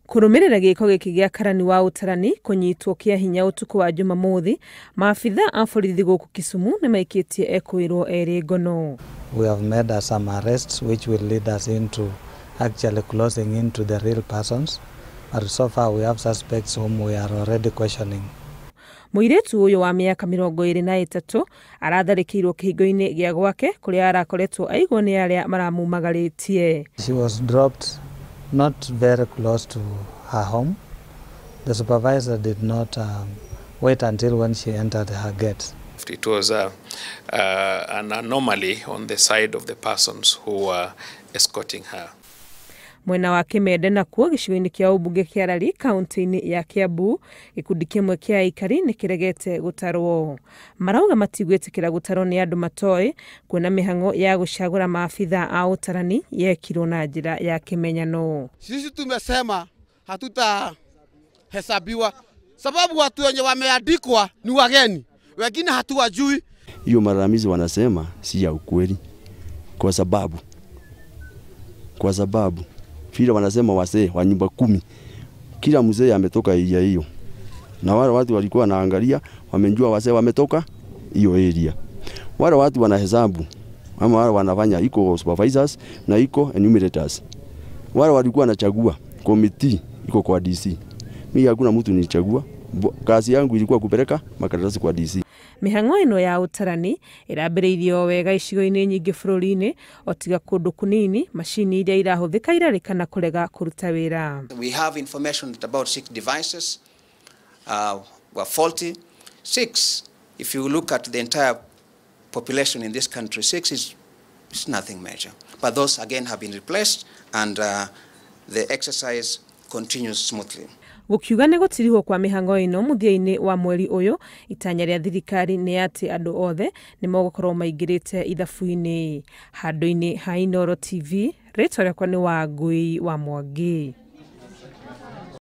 Kũrũmĩrĩra gĩko gĩkĩ gĩa karani wa ũtarani kũnyitwo kĩa hinya ũtukũ wa Jumamothi, maabitha a borithi gũkũ Kisumu nĩmaikĩtie ekũĩrwo erĩ ngono. We have made some arrests which will lead us into actually closing into the real persons. But so far we have suspects whom we are already questioning. Mũirĩtu ũyũ wa mĩaka 23 aratharĩkĩirwo kĩhingo-inĩ gĩa gwake kũrĩa arakoretwo aigwo nĩ arĩa maramumagarĩtie. She was dropped not very close to her home. The supervisor did not wait until when she entered her gate. It was an anomaly on the side of the persons who were escorting her. Mwena wa Kimende nakuo gĩcigo-inĩ kĩa ũmbunge kĩa Lari kaunti-inĩ ya Kiambu, gĩkundi kĩmwe kĩa aikari nĩkĩregete gũtarwo. Marauga matigwĩtĩkĩra gũtarwo nĩ andũ matoĩ kuona mĩhang'o ya gũcagũra maabitha a ũtarani yekirwo na njĩra ya kĩmenyano. Sisi tumesema hatutahesabiwa sababu watu wenye wameandikwa ni wageni, wengine hatuwajui. Hiyo malalamizi wanasema si ya ukweli kwa sababu vile wanasema wazee wa nyumba 10 kila mzee ametoka area hiyo, na wale watu walikuwa wanaangalia wamejua wazee wametoka hiyo area. Wale watu wanahesabu ama wale wanafanya iko supervisors na iko enumerators. Wale walikuwa wanachagua committee iko kwa DC. Mimi hakuna mtu nilichagua, kazi yangu ilikuwa kupeleka makaratasi kwa DC. Mĩhang'o ĩno ya ũtarani ĩrambĩrĩirio wega icigo-inĩ nyingĩ bũrũri-inĩ o tiga kũndũ kũnini macini iria irahũthĩka irarĩkana kũrega kũruta wĩra. We have information that about 6 devices were faulty. 6, if you look at the entire population in this country, 6 is nothing major. But those again have been replaced and the exercise continues smoothly. Gũkiuga nĩ gũtirihwo kwa mĩhang'o ĩno mũthia-inĩ wa mweri ũyũ, itanya rĩa thirikari nĩ atĩ andũ othe nĩ megũkorwo maingĩrĩte ithabu-inĩ. Handũ-inĩ ha Inooro TV, rĩtwa rĩakwa nĩ Wangui wa Mwangi.